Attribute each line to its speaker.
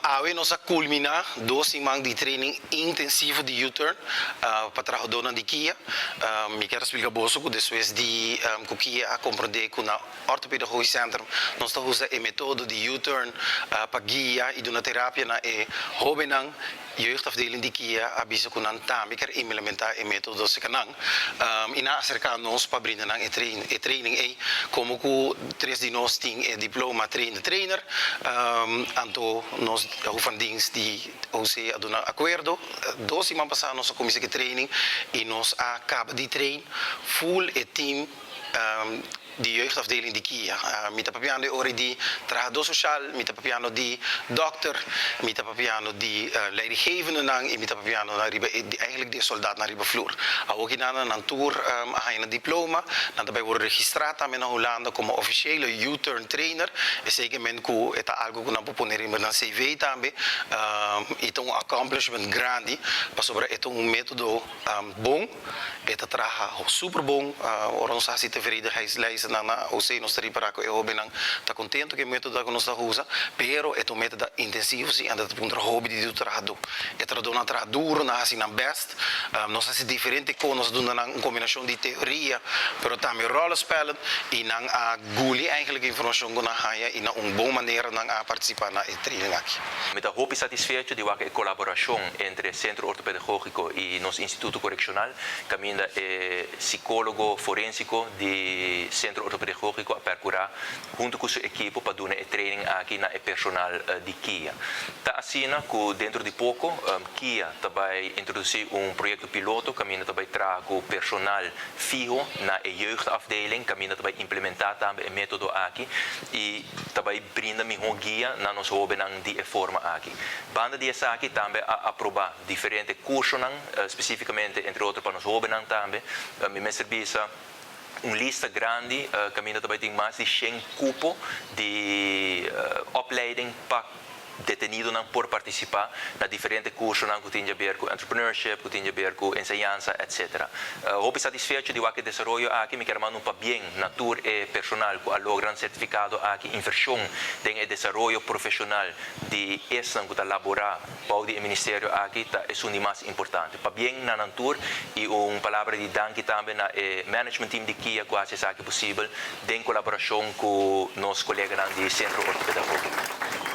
Speaker 1: Awe nos a kulminá 2 siman di training intensivo di U-turn pa trahadónan di KIA. Mi ke splika boso ku despues di ku KIA a komprondé ku na Orthopedagogisch Centrum nos ta usa e metodo di U-turn pa guia i duna terapia na e hóbennan, jeugdafdeling di KIA a bisa ku nan tambe ke implementá e metodo serka nan i nan a aserká nos pa brinda nan e training ei, komo ku tres di nos tin e diploma train the trainer. Anto nos hof dienst di OC a duna akuerdo. 2 siman pasá nos a kuminsá ku training i nos a kaba di train full e team di jeugdafdeling di KIA. Mi ta papiando ora di trahadó sosial, mi ta papiando di dòkter, mi ta papiando di leidinggevendenan i mi ta papiando na riba di eigenlijk di soldaatnan riba vloer. Awor nan nan tur a haña diploma, nan tambe a registrá tambe na Hulanda komo ofisial U-turn trainer, esei ke men ku ta algu ku nan por pone riba nan CV tambe, i ta un accomplishment grandi, pasobra e ta un metodo bon, e ta traha super bon. Ora nos hasi tevredenheidslijsten na OC, nos ta ripará ku e hóbennan ta kontentu ku e metodo ku nos ta usa, pero e ta un metodo intensivo si, anto ta puntra hopi di trahadó. E trahadónan traha duru, nan hasi nan best. Nos hasi diferente kos, nos duna nan un kombinashon di teoria, pero tambe rollenspellen i nan a guli eigenlijk informashon ku nan haña i na un bon manera nan a partisipá na e training aki.
Speaker 2: Mi ta hopi satisfecho di e kolaborashon entre Sentro Ortopedagógiko i nos Instituto Korekshonal, kaminda e psikólogo forensiko di Sentro Ortopedagógiko a perkurá huntu ku su ekipo pa duna e training aki na e personal di KIA. Ta asina ku dentro di poko KIA tambe introdusí un proyekto piloto, kaminda tambe traha personal fiho na e jeugdafdeling, kaminda tambe implementá tambe e metodo aki i tambe brinda mihó guia na nos hóbennan di e forma aki. Banda di esaki tambe a aprobá diferente kursonan, spesífikamente entre otro pa nos hóbennan tambe. Mi mester bisa un lista grandi, kaminda tambe tin mas di 100 kupo di opleiding pa detenidonan por partisipá na diferente kursonan ku tin di haber ku entrepreneurship, ku tin di haber ku enseñansa, etc. Hopi satisfecho di e desaroyo aki, mi ke manda un pabien na tur e personal ku a logra un sertifikado aki. Invershon den e desaroyo profeshonal di esnan ku ta laborá bou di ministerio aki ta esun di mas importante. Pabien na nan tur i un palabra di danki tambe na e management team di KIA ku a hasi esaki posibel den kolaborashon ku nos koleganan di Sentro Ortopedagógiko.